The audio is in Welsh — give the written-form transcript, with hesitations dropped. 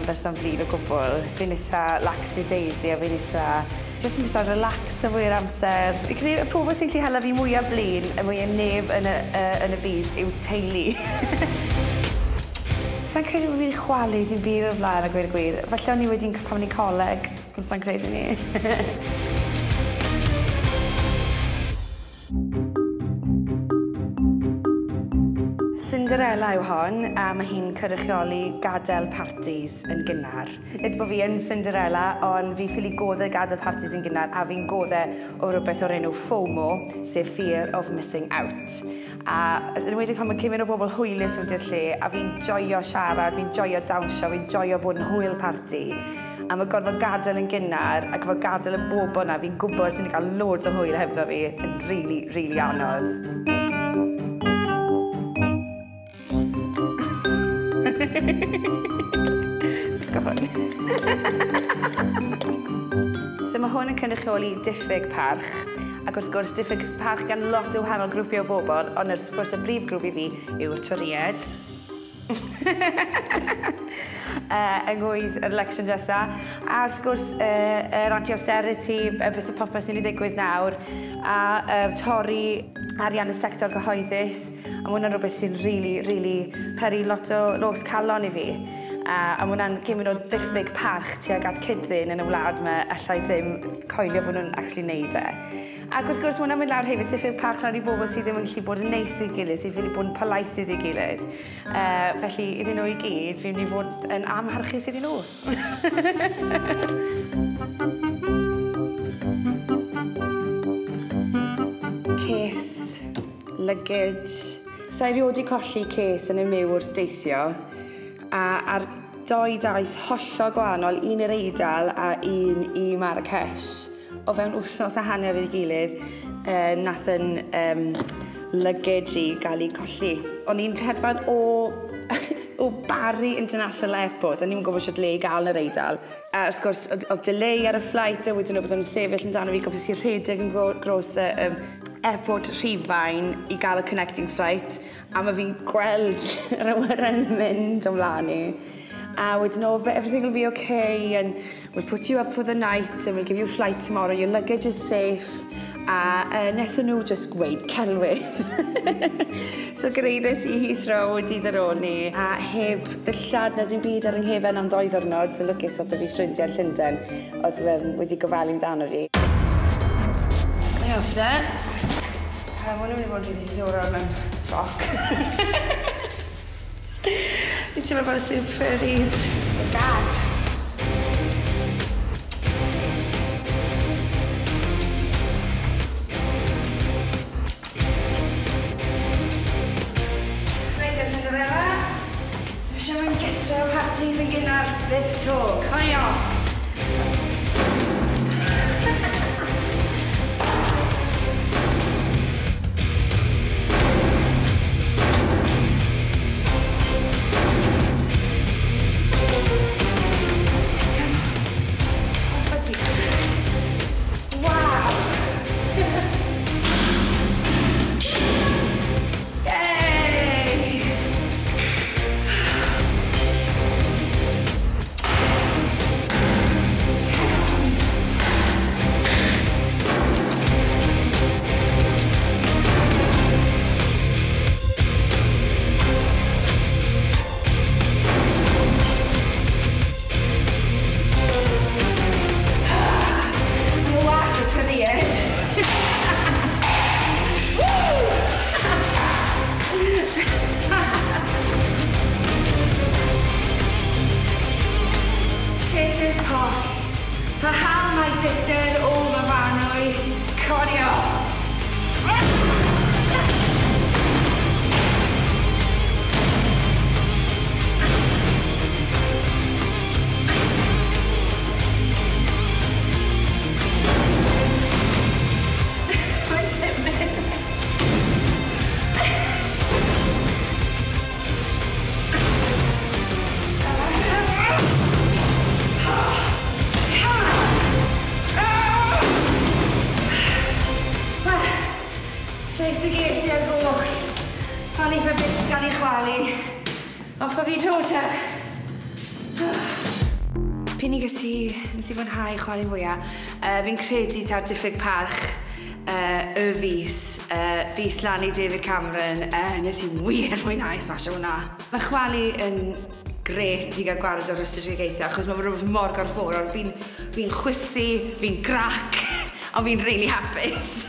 yn berson flin o gwbl. Fi'n eitha laxy-daisy a fi'n eitha jyst yn eitha relaxed trwy fwy'r amser. Fi'n credu y pobl sy'n gallu hala fi mwyaf blin y mwyaf neb yn y byd yw teulu. Sa'n credu bod fi'n chwalu dim byd o'r blaen a gweud y gwir. Falle o'n i wedi pan o'n i'n coleg, ond sa'n credu ni. Cinderella yw hon, a mae hi'n cynrychioli gadael parties yn gynnar. Nid bod fi yn Cinderella, ond fi ffili goddau gadael parties yn gynnar, a fi'n goddau o rhywbeth o'r enw FOMO, sef Fear of Missing Out. A yn enwedig pan mae cymaint o bobl hwylus yn i'r lle, a fi'n joio siarad, fi'n joio dawnsio, fi'n joio bod yn hwyl parti. A mae gorfod gadael yn gynnar, a gorfod gadael y bobl yna, fi'n gwybod sy'n cael loads o hwyl hebddo fi, yn really, really anodd. So mae hwn yn cynrychioli diffyg parch, ac wrth gwrs diffyg parch gan lot o wahanol grwpiau o bobl, ond wrth gwrs y brif grŵp i fi yw'r Torïaid. Yng ngwydd yr election dwetha, a wrth gwrs yr anti-austerity, y beth y popeth sy'n ei ddigwydd nawr, a torri arian y sector gyhoeddus, a mae hwnna'n rhywbeth sy'n really, really peri lot o los calon i fi. A mae hwnna'n gymryd o ddiffyg parch tuag at cyd-ddyn yn y wlad yma, allai ddim coelio bod nhw'n actually neud e. Ac wrth gwrs, mae hwnna'n mynd lawr hefyd diffyg parch lawr i bobl sydd ddim yn gallu bod yn neis i'w gilydd, sydd ddim bod yn polite i'w gilydd. Felly, iddyn nhw i gyd, fi'n mynd i fod yn amharchus iddyn nhw. Case, luggage. Sa i erioed 'di colli case yn y myw wrth deithio, a ar doi daith hollol gwahanol, un i'r Eidal a un i Marrakesh. O fewn wythnos a hanner i'w gilydd, nath yn luggage i gael ei colli. O'n i'n hedfan o Bari International Airport, o'n i'm yn gwybod shwt le i gael yn yr Eidal. A wrth gwrs, oedd delay ar y flight, a wedyn oedd yn sefyll amdano fi, goffes i rhedeg yn gros y airport Rhufain i gael y connecting flight, a mae fi'n gweld yr awyren yn mynd o mlaen i. A wedyn, oh, but everything will be okay, and we'll put you up for the night, and we'll give you a flight tomorrow, your luggage is safe. A wnaethon nhw just gweud celwydd. So gyraeddes i Heathrow dydd ar ôl ni, a heb ddillad na dim byd ar yng nghefen am 2 ddiwrnod, so lwcus oedd 'da fi ffrindiau yn Llundain, oedd wedi gofalu amdano fi. Mae off de. Mae hwn yn mynd i fod yn rili ddiddorol mewn ffroc. Fi'n teimlo fel y Super Furries. Gad! Reit, te, Cinderella. So fi eisiau mynd gytre o parties yn gynnar byth to. Corio! Cases coll. Paham mae dicter o Myfanwy? Corio! Mae'n symud. Lleif dy ges i ar goll. Pan eitha byth gael ei chwalu. Off a fi to te. P'un un ges i, nes i fwynhau chwalu fwyaf? Fi'n credu ta'r diffyg parch y fus, fus lan i David Cameron, nes i wir fwynhau smasho hwnna. Mae chwalu yn grêt i gael gwared o'r rwystredigaethau, achos mae rhywbeth mor gorfforol. Fi'n chwysu, fi'n grac, ond fi'n really hapus.